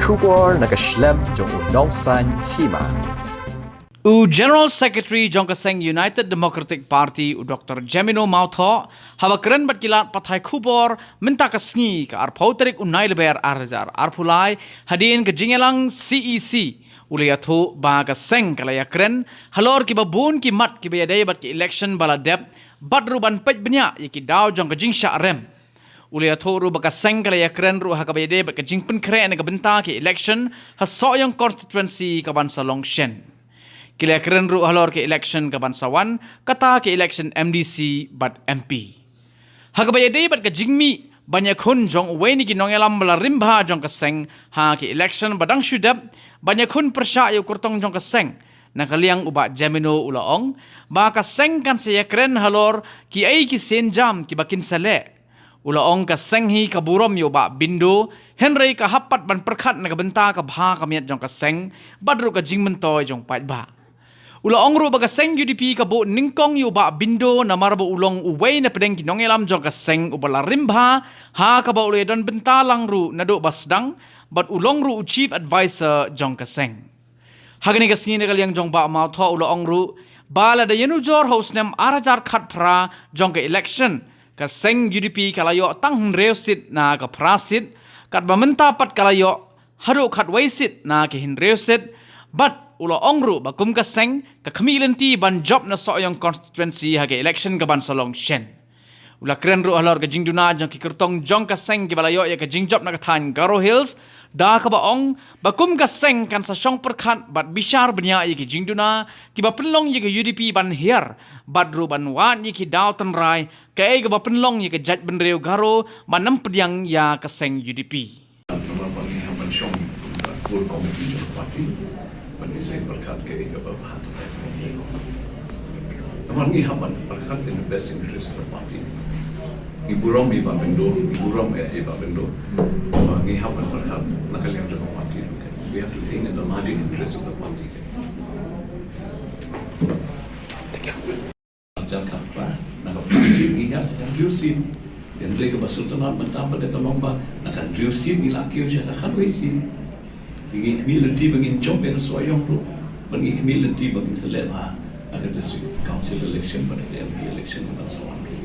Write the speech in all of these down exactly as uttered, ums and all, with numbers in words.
Khubor na ka shlem jong u Nongsaiñ Hima. U General Secretary jong ka seng United Democratic Party, u Doktor Jemino Mawthoh, haba kren bad ki lad pathai khubor mynta ka sngi, ka arphew tarik u Nailaber ar hajar arphew lai, hadien ka jingïalang C E C, u la ïathuh ba ka seng ka la ïakren halor kiba bun ki mat kiba ïadei bad ki election ba la dep, bad ruh ban peit bniah ïa ki daw jong ka jingshah rem. U la ïathuh ruh ba ka seng ka la ïakren ruh ha kaba ïadei bad ka jingpynkhreh na ka bynta ki election ha Sohiong constituency kaban sa long shen. Ki la ïakren ruh halor ki election kaban sa wan, kata ki election M D C bad M P. Ha kaba ïadei bad ka jingmih ban ïakhun jong uwei na ki nongïalam ba la rim bha jong ka seng ha ki election ba dang shu dep, ban ïakhun pyrshah ïa u kyrtong jong ka seng, na ka liang u Bah Jemino u la ong ba ka seng kan sa ïakren halor kiei ki sienjam kiba kin sa leh. U la ong ka seng hi ka burom ïa u Bah Bindo, hynrei ka hap pat ban pyrkhat na ka bynta ka bha ka miat jong ka seng, bad ruh ka jingmyntoi jong paidbah. U la ong ruh ba ka seng U D P ka buh nyngkong ïa u Bah Bindo namar ba u long uwei na pdeng ki nongïalam jong ka seng uba la rim bha, ha kaba u la ïadon bynta lang ruh naduh ba sdang, bad u long ruh u Chief Advisor jong ka seng. Ha kane ka sngi na ka liang jong Bah Mawthoh u la ong ruh ba lada ïanujor ha u snem ar hajar khatphra jong ka election, ka seng U D P ka la ïoh tang hynriew seat na ka phra seat, katba mynta pat ka la ïoh haduh khatwei seat na ka hynriew seat, bad u la ong ruh ba kum ka seng ka khmih lynti ban jop na Sohiong constituency ha ka election kaban sa long shen. U la kren ruh halor ka jingduna jong ki kyrtong jong ka seng kiba la ïoh ïa ka jingjop na ka thaiñ Garo Hills, da kaba ong ba kum ka seng kan sa shong pyrkhat bad bishar bniah ïa ki jingduna kiba pynlong ïa ka U D P ban hiar, bad ruh ban wad ïa ki daw tynrai, kaei kaba pynlong ïa ka jaitbynriew Garo ban ym pdiang ïa ka seng U D P. Namar ba ngi hap ban shong ha ka core committee jong ka party ban ïaseng pyrkhat kaei kaba bha. Namar ngi hap ban pyrkhat in the best interest of the party. Ngi burom ïa i Bah Bindo, ngi burom ïa i Bah Bindo. Namar ngi hap ban pyrkhat na ka liang jong ka party. We have to think in the larger interest of the party. Jan ka pra, na ka pra sin ngi ïa sa ka hynriew sin. Hynrei kaba sngewtynnat mynta pat ka long ba na ka hynriew sin ngi la kiew sha ka khatwei sin. Te ngi khmih lynti ba ngin jop ïa ka Sohiong ruh, ba ngi khmih lynti ba ngin sa leh bha ha ka district council election bad ka M P election kaban sa wan ruh.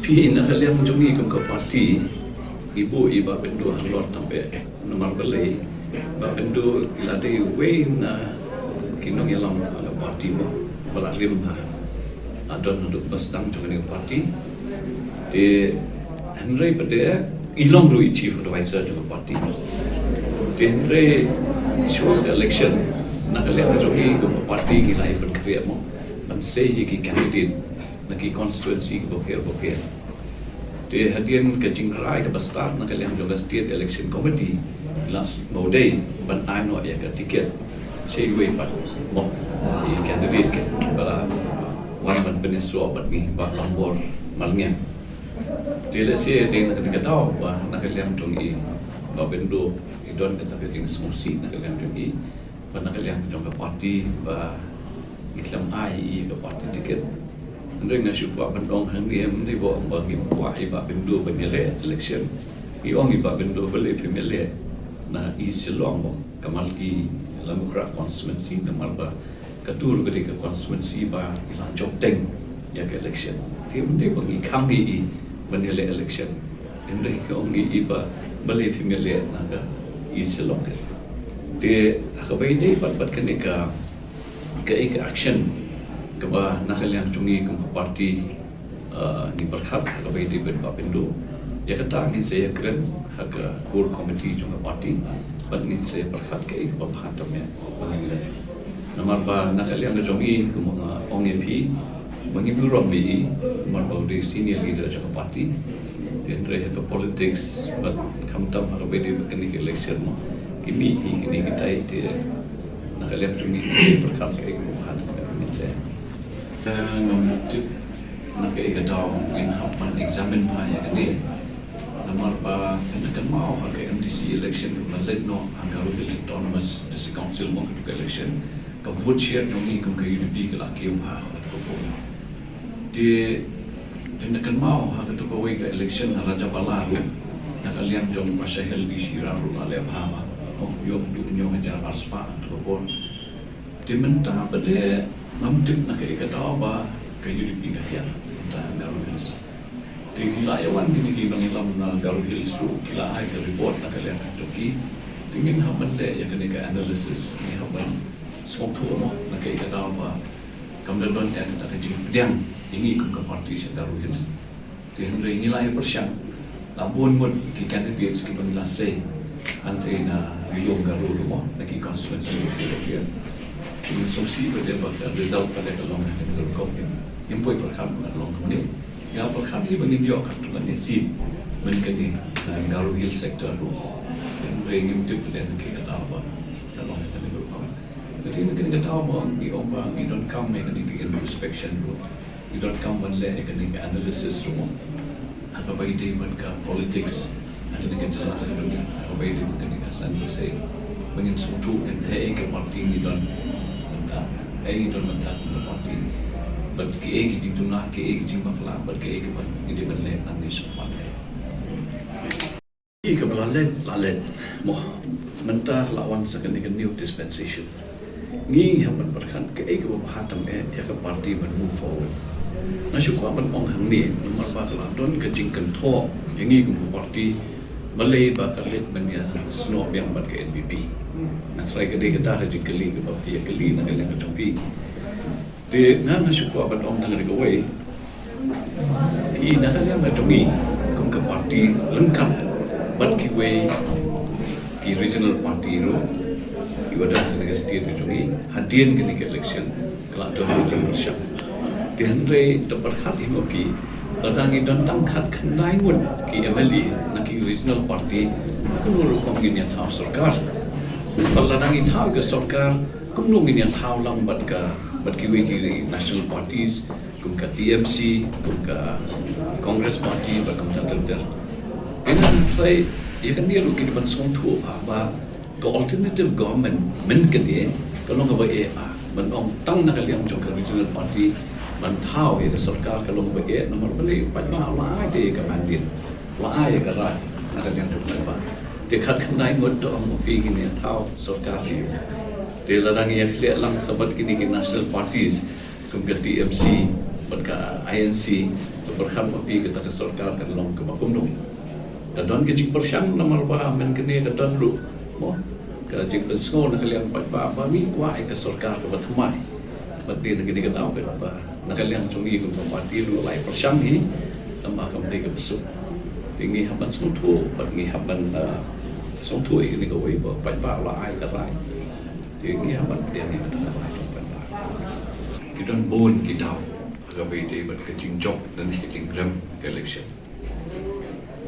Phi, na ka liang jong ngi kum ka party, ngi buh ïa i Bah Bindo halor tam bha. Namar balei Bah Bindo i la dei uwei na ki nongïalam ha ka party mo, ba la rim ha, la don haduh ba sdang jong kane ka party. Te hynrei pat i long ruh i Chief Advisor jong ka party. Te hynrei shuwa ka election, na ka liang jong ngi kum ka party ngi la ïa pynkhreh mo ban sei ïa ki candidate na ki constituency kiba pher ba pher. Te hadien ka jingrai kaba stad na ka liang jong ka State Election Committee, la sngewdei ban ai noh ïa ka ticket sha iwei pat mo i candidate kiba la wan ban pynïasoh bad ngi, Bah Lambor Malngiang. Te lehse dei na kane ka daw ba na ka liang jong i Bah Bindo i don kata ka jingsngewsih na ka liang jong i, ba na ka liang jong ka party ba ngi khlem ai ïa i ka party ticket. Hynrei nga shu kwah ban ong hangne, ym dei ba ong ba ngi kwah ïa i Bah Bindo ban ïaleh election. Ngi ong ïa i Bah Bindo balei phim ïaleh na East Shillong mo, ka Malki Lamukra constituency, namar ba katu ruh ka dei ka constituency ba i la jop teng ïa ka election. Te ym dei ba ngi khang ïa i ban ïaleh election. Hynrei ngi ong ïa i ba balei phim ïaleh na ka East Shillong. Te ha kaba ïadei bad, bad kane ka, kaei ka action kaba na ka liang jong ngi kum ka party, uh, ngi pyrkhat ha kaba ïadei bad Bah Bindo. Ïa kata ngin sa ïakren ha ka core committee jong ka party bad ngin sa ïa pyrkhat kaei kaba bha tam ïa ba ngin leh. Namar ba na ka liang jong ngi, kumba nga ong ïa phi, ba ngi burom ïa i, namar ba u dei senior leader jong ka party. Hynrei ha ka politics bad khamtam ha kaba ïadei bad kane ka election mo, ki mih hi kine kitai. Te na ka liang jong ngi, ngi pyrkhat kaei kaba bha tam ïa ba ngin leh. Eh, ngam tip na kaei ka daw ngin hap ban examine bha ïa kane. Namar ba phin da kynmaw ha ka M D C election kaba la leit noh ha ka Garo Hills Autonomous District Council mo, katu ka election, ka vote share jong ngi kum ka U D P ka la kiew bha ha katu ka por. Te phin da kynmaw ha katu kawei ka election ha Rajabala ruh, na Ka liang jong Basha Hills District ruh la leh bha bha. Hok ïoh du ñiaw hajar arspah tu ka bor. Te mynta pat de ngam tip na kaei ka daw ba ka U D P ka hiar mynta ha Garo Hills. Te ki la ïa wan kine ki nongïalam na Garo Hills ruh ki la ai ka report na ka liang ka jong ki. Te ngin hap ban leh ïa kane ka analysis, ngin hap ban sngewthuh mo na kaei ka daw ba kam da don ïa kata ka jingpdiang ïa ngi kum ka party sha Garo Hills. Te hynrei ngi la ïa pyrshang, la bun ngut ki candidates kiba ngi la sei hangtei na Ri Lum Garo ruh mo, na ki constituency ruh ki ruh ki. Ngi sngewsih ba dei ba ka result ba dei ka long ha ka rukom. Ngim poi pyrkhat ba ka long kumne. Nga pyrkhat hi ba ngin ïoh katto katne seat mynta kane na Garo Hill sector ruh. Hynrei ngim tip ba dei na ki ka daw ba ka long ha ka rukom. Kati na kane ka daw mo ngi ong ba ngi donkam ïa kane ka introspection ruh. Ngi donkam ban leh ïa kane ka analysis ruh mo. Ha kaba ïadei bad ka politics ha kane ka jylla ka jong ngi, ha kaba ïadei bad kane ka san ba sei. Ba ngin sngewthuh ngin haei ka party ngi don mynta, haei ngi don mynta kum ka party. Bad kiei ki jingduna, kiei ki jingbakla, bad kiei kiba ngi dei ban leh nangne shakhmat. Ïa kaba la leh, la leh. Mo, mynta ka la wan sa kane ka new dispensation. Ngi hap ban pyrkhat kaei kaba bha tam eh ïa ka party ban move forward. Nga shu kwah ban ong hangne, namar ba ka la don ka jingkynthoh ïa ngi kum ka party, balei ba ka leit ban ïasnoh biang bad ka N P P. Nga tharai ka dei kata ka jingkylli kaba phi ïa kylli na ka liang ka jong phi. Te nga nga shu kwah ban ong tang kawei. Phi na ka liang ka jong ngi kum ka party ryngkat bad kiwei ki regional party ruh kiba don ha kane ka state ka jong ngi, hadien kane ka election ka la don ka jingpyrshang. Te hynrei to pyrkhat hi mo phi, lada ngi don tang khatkhyndai ngut ki M L A na ki regional party, kumno rukom ngin ïa thaw sorkar. Bad lada ngi thaw ka sorkar, kumno ngin ïa thaw lang bad ka, bad kiwei ki national parties kum ka T M C, kum ka Congress Party bad kumta ter ter. Ïa kane ruh ki dei ban sngewthuh ba ka alternative government mynta kane ka long kaba eh, ban ong tang na ka liang jong ka regional party ban thaw ïa ka sorkar ka long kaba eh, namar balei? Paidbah la ai te ïa ka mandate, la ai ïa ka rai na ka liang jong paidbah. Te khatkhyndai ngut to ong phi ngin ïa thaw sorkar hi. Te lada ngi ïa khleh lang sa bad kine ki national parties kum ka T M C bad ka I N C, to pyrkhat mo phi kata ka sorkar kan long kaba kumno. Ka don ka jingpyrshang namar ba mynta kane ka don ruh mo ka jingpynsngew na ka liang paidbah ba ngi kwah ïa ka sorkar kaba thymmai. Bad dei na kane ka daw ba na ka liang jong ngi kum ka party ruh la ïa pyrshang hi, tangba kam dei kaba suk. Te ngi hap ban sngewthuh bad ngi hap ban, uh, sngewthuh ïa kane kawei ba paidbah la ai ka rai. Te ngi hap ban pdiang ïa kata ka rai jong paidbah. Ki don bun ki daw ha kaba ïadei bad ka jingjop lane ka jingrem ka election.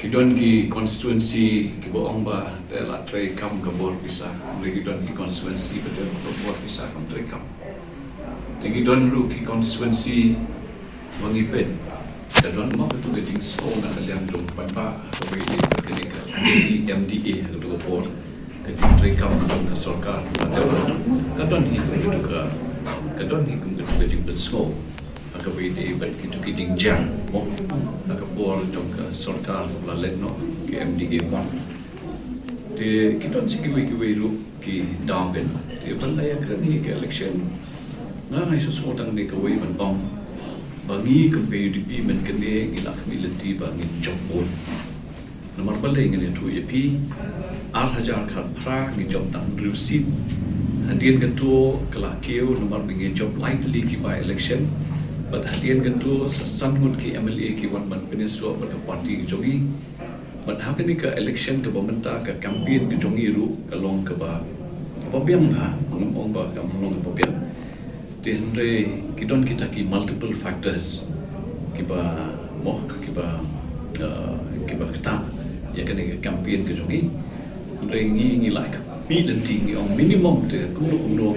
Ki don ki constituency kiba ong ba te la trei kam ka bor pisa, hynrei ki don ki constituency ba te la bor pisa kam trei kam. Te ki don ruh ki constituency ba ngi peit ka don mo katu ka jingsngew na ka liang jong paidbah kaba ïadei bad kane ka anti M D A ha katu ka por. Ka jingtrei kam jong ka sorkar ka don hi kum katu ka, ka don hi kum katu ka jingpynsngew ha kaba ïadei bad kitu ki jingjia mo ha ka por jong ka sorkar kaba la leit noh, ka M D A one. Te ki don sa kiwei kiwei ruh ki daw kin. Te ban la ïakren hi ka election, nga nga shu sngewthuh tang ne kawei ban ong ba ngi kum ka U D P mynta kane ngi la khmih lynti ba ngin jop bun. Namar balei? Ngan ïathuh ïa phi, ar hajar khatphra ngi jop tang hynriew seat. Hadien katu ka la kiew namar ba ngi jop lai tylli ki by election. Bad hadien katu sa san ngut ki M L A ki wan ban pynïasoh bad ka party ka jong ngi. Bad ha kane ka election kaba mynta, ka campaign ka jong ngi ruh ka long kaba, kaba biang bha, ngam ong ba kam long kaba biang. Te hynrei ki don kita ki multiple factors kiba mo, kiba, uh, kiba ktah ïa kane ka campaign ka jong ngi. Hynrei ngi, ngi la khmih lynti, ngi ong minimum te kumno kumno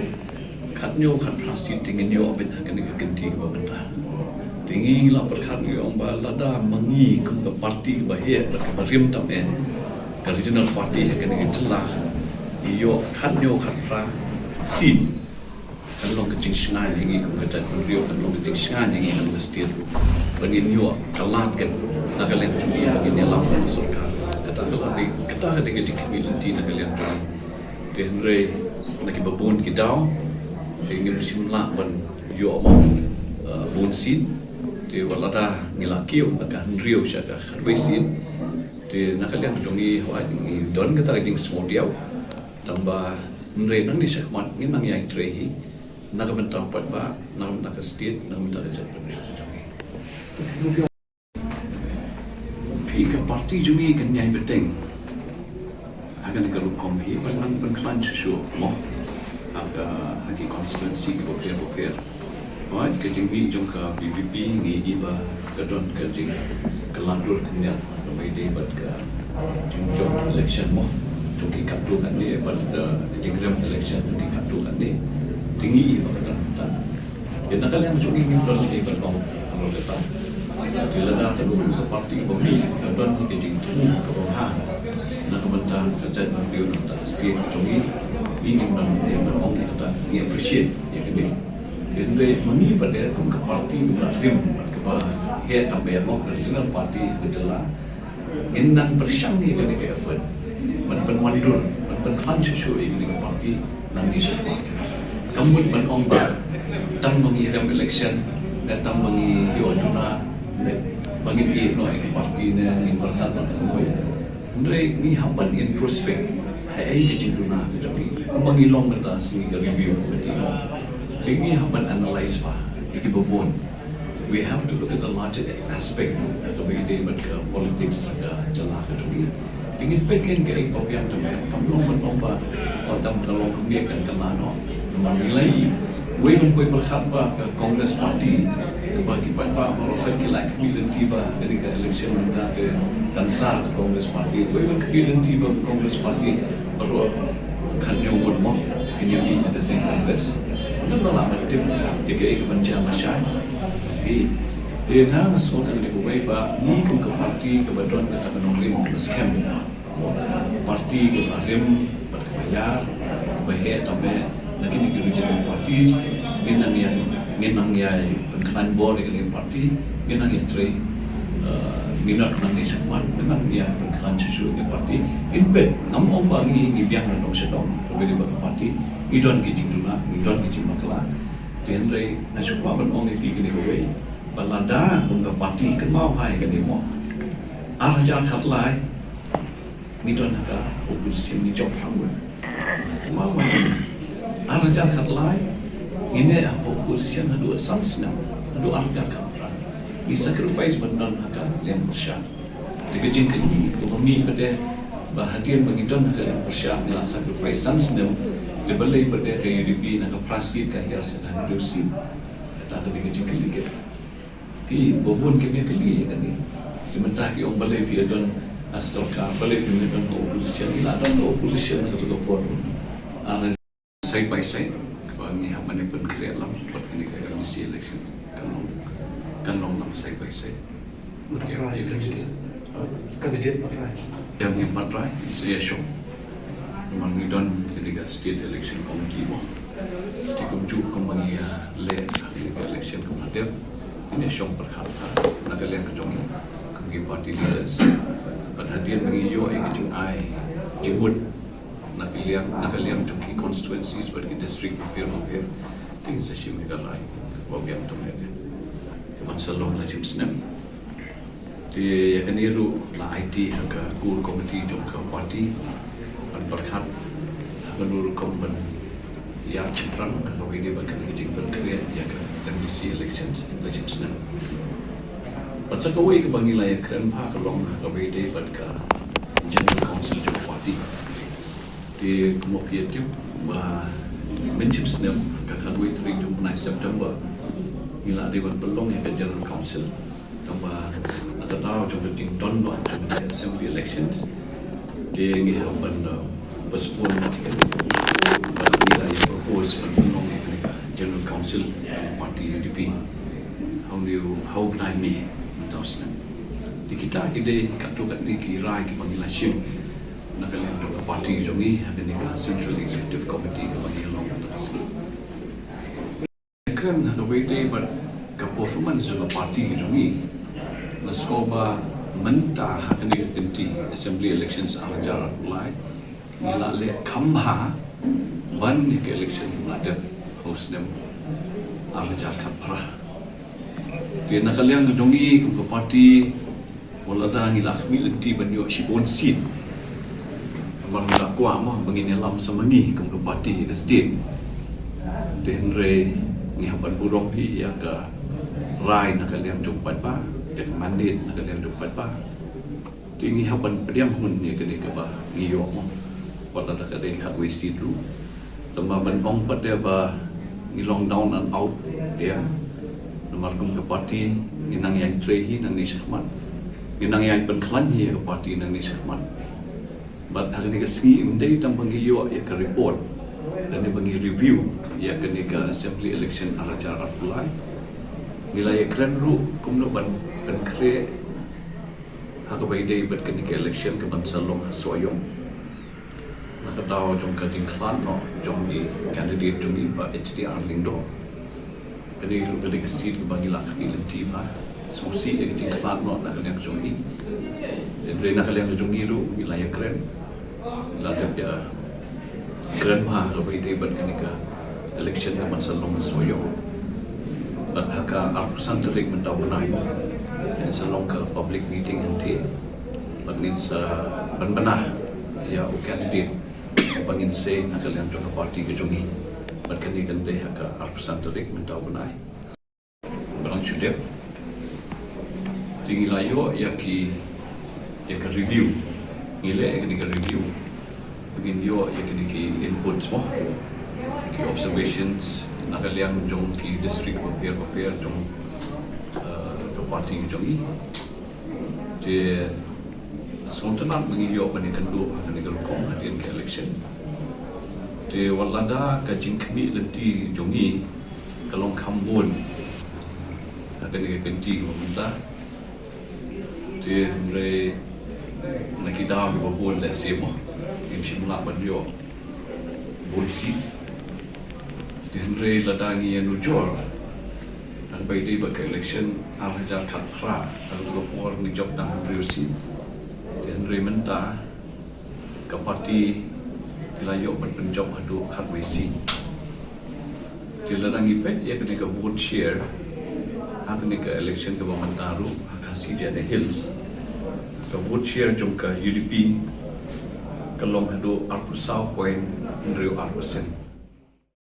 khathynñiew khatphra seat te ngin ïoh beit ha kane ka kynti kaba mynta. Te ngi la pyrkhat, ngi ong ba lada ma ngi kum ka party kaba heh bad kaba rim tam eh, ka regional party ha kane ka jylla, ngi ïoh khathynñiew khatphra seat, kan long ka jingshngaiñ ïa ngi kum ka jaitbynriew, kan long ka jingshngaiñ ïa ngi kum ka state ruh. Ba ngin ïoh ka lad kan na ka liang jong ngi ba ngin ïalam bad ka sorkar. Kata ka Ka dei ka jingkhmih lynti na ka liang jong ngi. Te hynrei na kiba bun ki daw te ngim shym lah ban ïoh mo, uh, bun sien. Te wat lada ngi la kiew na ka hynriew sha ka khatwei sien, te na ka liang jong ngi hawai ngi don kata ka jingsngewdiaw. Tangba hynrei nangne shakhmat ngin nang ïai trei hi na ka bynta u paidbah, na ka bynta ka state, na ka bynta ka jaitbynriew jong ngi. Phi, ka party jong ngi kan ïai bteng ha kane ka rukom hi ban nang pynkhlaiñ shuh shuh mo ha ka, ha ki constituency kiba pher ba pher. Hooid, ka jingmih jong ka VPP ngi i ba ka don ka jing, ka la dur ka niam kaba ïadei bad ka jingjop election mo jong ki katto katne bad, uh, ka jingrem election jong ki katto katne. Te ngi i ba ka don ta. Ïa na ka liang jong ngi ngim don ei ban ong halor kata. Te lada ka don ka party ba mih ka don ka jingthmu kaba bha na ka bynta ka jaitbynriew, na ka bynta ka state jong ngi, ngi ngim don ei ban ong ïa kata, ngi appreciate ïa kane. Te hynrei ma ngi pat de kum ka party kaba rim, kaba heh tam ba ïa mo, ka regional party ha ka jylla, ngin nang pyrshang ïa kane ka effort ban pynwandur, ban pynkhlaiñ shuh shuh ïa kane ka party nangne shakhmat. Kam mut ban ong ba tang ba ngi rem election ne tang ba ngi ïoh duna ne ba ngin ïeh noh ïa ka party ne ngin pyrkhat noh ïa kawei. Hynrei ngi hap ban introspect ha ei ka jingduna ka jong ngi. Kumba ngi long mynta sngi ka review committee, te ngi hap ban analyse ba ïa kiba bun. We have to look at the larger aspect, ha kaba ïadei bad ka politics ka jylla ka jong ngi. Te ngin peit kein kaei ba biang te me, kam long ban ong ba, oh, tang ka long kumne kan kylla noh. Namar ngi la i, wei ban poi pyrkhat ba ka Congress Party, kaba ki paidbah baroh ki la khmih lynti ba kane ka election mynta te kan sar ka Congress Party. Wei ban khmih lynti ba ka Congress Party baroh kan ïoh ngut mo, kin ïoh i na ka seng Congress. Ngan ba la ban tip ïa kaei kaban jia lashai. Phi, te nga nga sngewthuh ïa kawei ba ngi kum ka party kaba don kata ka nongrim kaba skhem. Party kaba rim bad kaba ïar, kaba heh tam eh na kine ki regional parties, ngin nang ïai, ngin nang ïai pynkhlaiñ bor ïa kane ka party, ngin nang ïai trei, eh, minot nangne shakhmat, ngin nang ïai pynkhlaiñ shuh shuh ïa ka party. Ngin peit, ngam ong ba ngi, ngi biang na dong sha dong, kaba ïadei bad ka party, ngi don ki jingduna, ngi don ki jingbakla. Te hynrei nga shu kwah ban ong ïa phi kane kawei, ba lada kum ka party kynmaw ha ïa kane mo, ar hajar khatlai ngi don ha ka opposition, ngi jop ha ngut. Kynmaw ba ar hajar khatlai ngi neh ha ka opposition haduh san snem, haduh ar hajar khatphra ngi sacrifice ban don ha ka liang pyrshah. Te ka jingkylli kaba mih pat de, ba hadien ba ngi don ha ka liang pyrshah ngi la sacrifice san snem, te balei pat de ka UDP na ka phra seat ka hiar sha ka hynriew seat? Kata ka dei ka jingkylli ka. Ki ba bun kim ïakylli ïa kane. Ki mynta ki ong balei phi ïa don ha ka sorkar, balei phim ïa don ha opposition, ngi la don ha opposition ha kato ka por. Ar side by side, ba ngi hap ban ïa pynkhreh lang bad kane ka MDC election. Kan long, kan long lang side by side. Pat rai candidate. Candidate pat rai. Ïa, ngim pat rai, ngi sa ïa shong. Namar ngi don kane ka state election committee mo. Te kumjuh kumba ngi ïa leh kane ka election kumba dep, ngin ïa shong pyrkhat na ka liang ka jong ngi kum ki party leaders. Bad hadien ba ngi ïoh ïa ka jingai jingmut na ka liang, na ka liang jong ki constituencies bad ki district bapher bapher, te ngin sa shim ïa ka rai kaba biang tam eh, kaban sa long la shim snem. Te ïa kane ruh la aiti ha ka core committee jong ka party ban pyrkhat ha kano rukom ban ïa shynrang ha kaba ïadei bad kane ka jingpynkhreh ïa ka MDC elections la shim snem. Bad sa kawei kaba ngi la ïakren bha ka long ha kaba ïadei bad ka General Council jong ka party. Te kumba phi ïa tip ba mynship snem ka khatwei tarik jong u bnai September ngi la dei ban pynlong ïa ka General Council. Tangba na ka daw jong ka jingdon noh jong ka assembly elections, te ngi hap ban, uh, postpone noh ïa kane. Bad ngi la ïa propose ban pynlong ïa kane ka General Council party UDP ha u, ha u bnai May mynta u snem. Te kita ki dei katto katne ki rai kiba ngi la shim na ka liang jong ka party jong ngi ha kane ka Central Executive Committee kaba ngi ïa long mynta ka sngi. Kren ha kaba ïadei bad ka performance jong ka party jong ngi, nga sngewbha Mynta ha kane ka kynti Assembly Elections ar hajar arphew lai, ngi la leh kham bha ban ïa ka election ba la dep ha u snem ar hajar khatphra. Te na ka liang ka jong ngi kum ka party, wat lada ngi la khmih lynti ban ïoh shibun seat, namar ngi la kwah mo ba ngin ïalam sa ma ngi kum ka party ïa ka state. Te hynrei ngi hap ban burom hi ïa ka rai na ka liang jong paidbah, ïa ka mandate na ka liang jong paidbah. Te ngi hap ban pdiang hun ïa kane kaba ngi ïoh mo, wat lada ka dei khatwei seat ruh. Tangba ban ong pat ïa ba ngi long down and out, ïa. Namar kum ka party ngi nang ïai trei hi nangne shakhmat, ngi nang ïai pynkhlaiñ hi ïa ka party nangne shakhmat. Bad ha kane ka sngi ym dei tang ba ngi ïoh ïa ka report lane ba ngi review ïa kane ka assembly election ar hajar arphew lai, ngi la ïakren ruh kumno ban pynkhreh ha kaba ïadei bad kane ka election ka ban sa long ha Sohiong, na ka daw jong ka jingkhlad noh jong i candidate jong i Bah H D R Lyngdoh. Kane ruh ka dei ka seat kaba ngi la khmih lynti bha, sngewsih ïa ka jingkhlad noh na ka liang jong i. Hynrei na ka liang jong i ruh ngi la ïakren, ngi la dep ïakren bha ha kaba ïadei bad kane ka election ka ban sa long ha Sohiong. Bad ha ka arphew san tarik mynta u bnai ngin sa long ka public meeting hangtei, bad ngin sa pynbna ïa u candidate ba ngin sei na ka liang jong ka party ka jong i. Bad kane kan dei ha ka arphew san tarik mynta u bnai. Ba dang shu dep, te ngi la ïoh ïa ki, ïa ka review. Ngi leh ïa kane ka review ba ngin ïoh ïa kine ki inputs mo, ki observations na ka liang jong ki district bapher bapher jong, eh, ka party jong i. Te sngewtynnat ba ngi ïoh ban ïakynduh ha kane ka rukom hadien ka election. Te wat lada ka jingkhmih lynti jong ngi ka long kham bun ha kane ka kynti kaba mynta, te hynrei na ki daw kiba bun lehse mo ngim shym lah ban ïoh bun seat. Te hynrei lada ngi ïanujor ha kaba ïadei bad ka election ar hajar khatphra, ha kato ka por ngi jop tang hynriew seat. Te hynrei mynta ka party ki la ïoh ban pynjop haduh khatwei seat. Te lada ngi peit ïa kane ka vote share ha kane ka election kaba mynta ruh ha Khasi Jaintia Hills, ka vote share jong ka U D P ka long haduh arphew saw point hynriew ar percent.